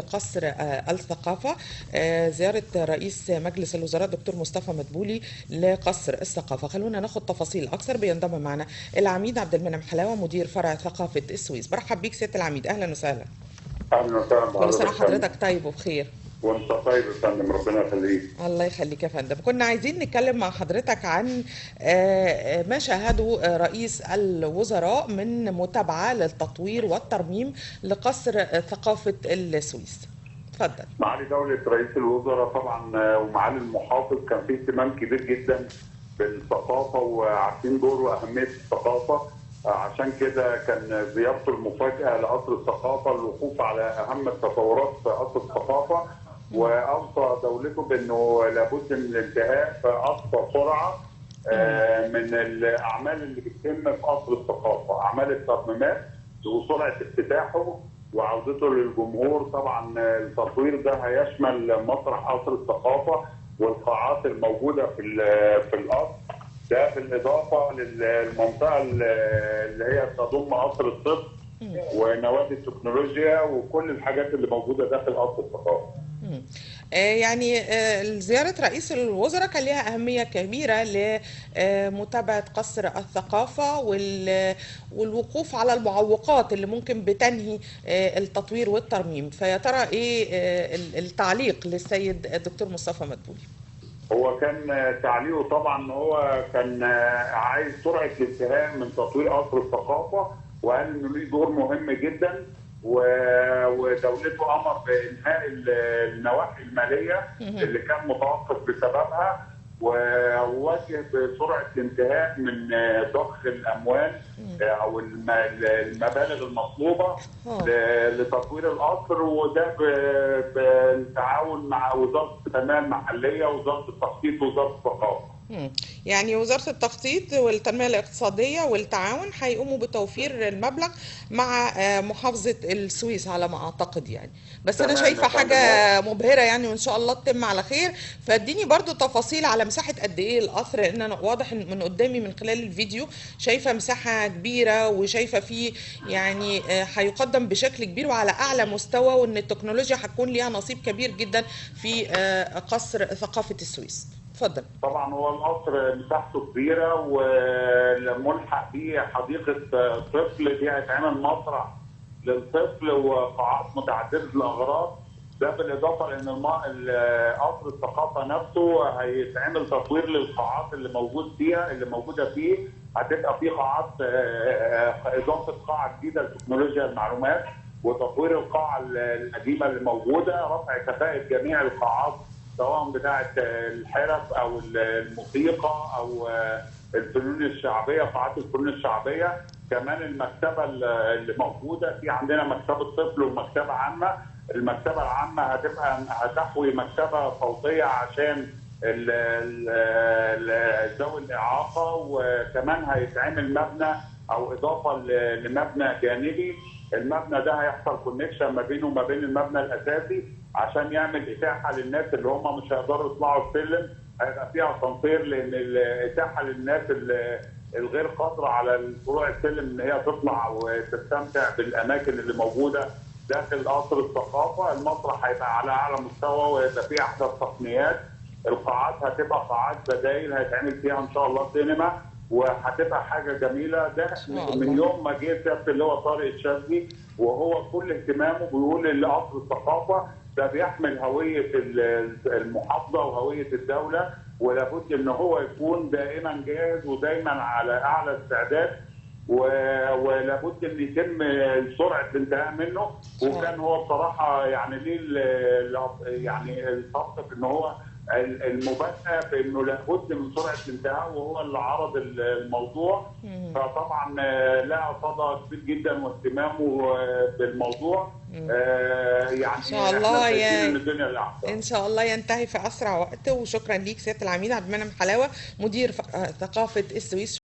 قصر الثقافة. زيارة رئيس مجلس الوزراء دكتور مصطفى مدبولي لقصر الثقافة. خلونا ناخد تفاصيل أكثر. بينضم معنا العميد عبد المنعم حلاوة مدير فرع ثقافة السويس. برحب بيك سيادة العميد، أهلا وسهلا. اهلا وسهلا كل سنة بحضرتك يا فندم. وحضرتك طيب وبخير. وانت طيب يا فندم، ربنا يخليك. الله يخليك يا فندم. كنا عايزين نتكلم مع حضرتك عن ما شاهده رئيس الوزراء من متابعة للتطوير والترميم لقصر ثقافة السويس. اتفضل. معالي دولة رئيس الوزراء طبعا ومعالي المحافظ كان في اهتمام كبير جدا بالثقافة وعارفين دور وأهمية الثقافة، عشان كده كان زيارته المفاجأة لقصر الثقافة الوقوف على أهم التطورات في قصر الثقافة، وأوصى دولته بأنه لابد من الانتهاء في أقصى سرعة من الأعمال اللي بتتم في قصر الثقافة، أعمال الترميمات وسرعة افتتاحه وعودته للجمهور. طبعا التطوير ده هيشمل مسرح قصر الثقافة والقاعات الموجودة في القصر ده، بالاضافة للمنطقة اللي هي تضم قصر الطب ونوادي التكنولوجيا وكل الحاجات اللي موجودة داخل قصر الثقافة. يعني زيارة رئيس الوزراء كان لها أهمية كبيرة لمتابعة قصر الثقافة والوقوف على المعوقات اللي ممكن بتنهي التطوير والترميم. فيا ترى إيه التعليق للسيد الدكتور مصطفى مدبولي؟ هو كان تعليقه طبعا هو كان عايز سرعة الانتهاء من تطوير قصر الثقافة، وقال انه ليه دور مهم جدا، ودولته امر بانهاء النواحي المالية اللي كان متوقف بسببها، ووجه بسرعة الانتهاء من ضخ الاموال او المبالغ المطلوبة لتطوير القصر، وده بالتعاون مع وزارة التنمية المحلية ووزارة التخطيط ووزارة الثقافة. يعني وزارة التخطيط والتنمية الاقتصادية والتعاون هيقوموا بتوفير المبلغ مع محافظة السويس على ما أعتقد يعني. بس أنا تمام يا شايفة فندم. حاجة مبهرة يعني، وإن شاء الله تتم على خير. فاديني برضو تفاصيل على مساحة قد إيه القصر، لأن أنا واضح إن من قدامي من خلال الفيديو شايفة مساحة كبيرة، وشايفة فيه يعني هيقدم بشكل كبير وعلى أعلى مستوى، وإن التكنولوجيا هتكون ليها نصيب كبير جدا في قصر ثقافة السويس. اتفضل. طبعا هو القصر مساحته كبيرة وملحق بيه حديقة طفل، دي هيتعمل مسرح للطفل وقاعات متعددة الاغراض، ده بالاضافة لان قصر الثقافة نفسه هيتعمل تطوير للقاعات اللي موجود فيها، اللي موجودة فيه هتبقى فيه قاعات، اضافه قاعة جديدة لتكنولوجيا المعلومات، وتطوير القاعة القديمة اللي موجودة، رفع كفاءة جميع القاعات سواء بتاعه الحرف او الموسيقى او الفنون الشعبية، قاعات الفنون الشعبية. كمان المكتبة اللي موجودة في عندنا مكتبه طفل ومكتبه عامة. المكتبة العامة هتبقى هتحوي مكتبه صوتية عشان ذوي الاعاقة، وكمان هيتعمل مبنى او اضافه لمبنى جانبي. المبنى ده هيحصل connection ما بينه وما بين المبنى الاساسي عشان يعمل اتاحة للناس اللي هم مش هيقدروا يطلعوا السلم، هيبقى فيها اسانسير، لان الاتاحه للناس الغير قادرة على طلوع السلم ان هي تطلع وتستمتع بالاماكن اللي موجودة داخل قصر الثقافة. المسرح هيبقى على اعلى مستوى وهيبقى فيه احدث تقنيات. القاعات هتبقى قاعات بدايل هيتعمل فيها ان شاء الله سينما، وهتبقى حاجة جميلة. ده من يوم ما جه سيادة اللي هو طارق الشاذلي وهو كل اهتمامه بيقول ان قصر الثقافة ده بيحمل هوية المحافظة وهويه الدولة، ولابد ان هو يكون دائما جاهز ودايما على اعلى استعداد، ولابد ان يتم سرعة الانتهاء منه. وكان هو بصراحة يعني ليه يعني الفرق في ان هو المبادئه في انه لابد من سرعة الانتهاء، وهو اللي عرض الموضوع. فطبعا لها صدى كبير جدا واهتمامه بالموضوع. يعني ان شاء الله الدنيا ان شاء الله ينتهي في اسرع وقت. وشكرا ليك سيادة العميد عبد المنعم حلاوة مدير ثقافة السويس.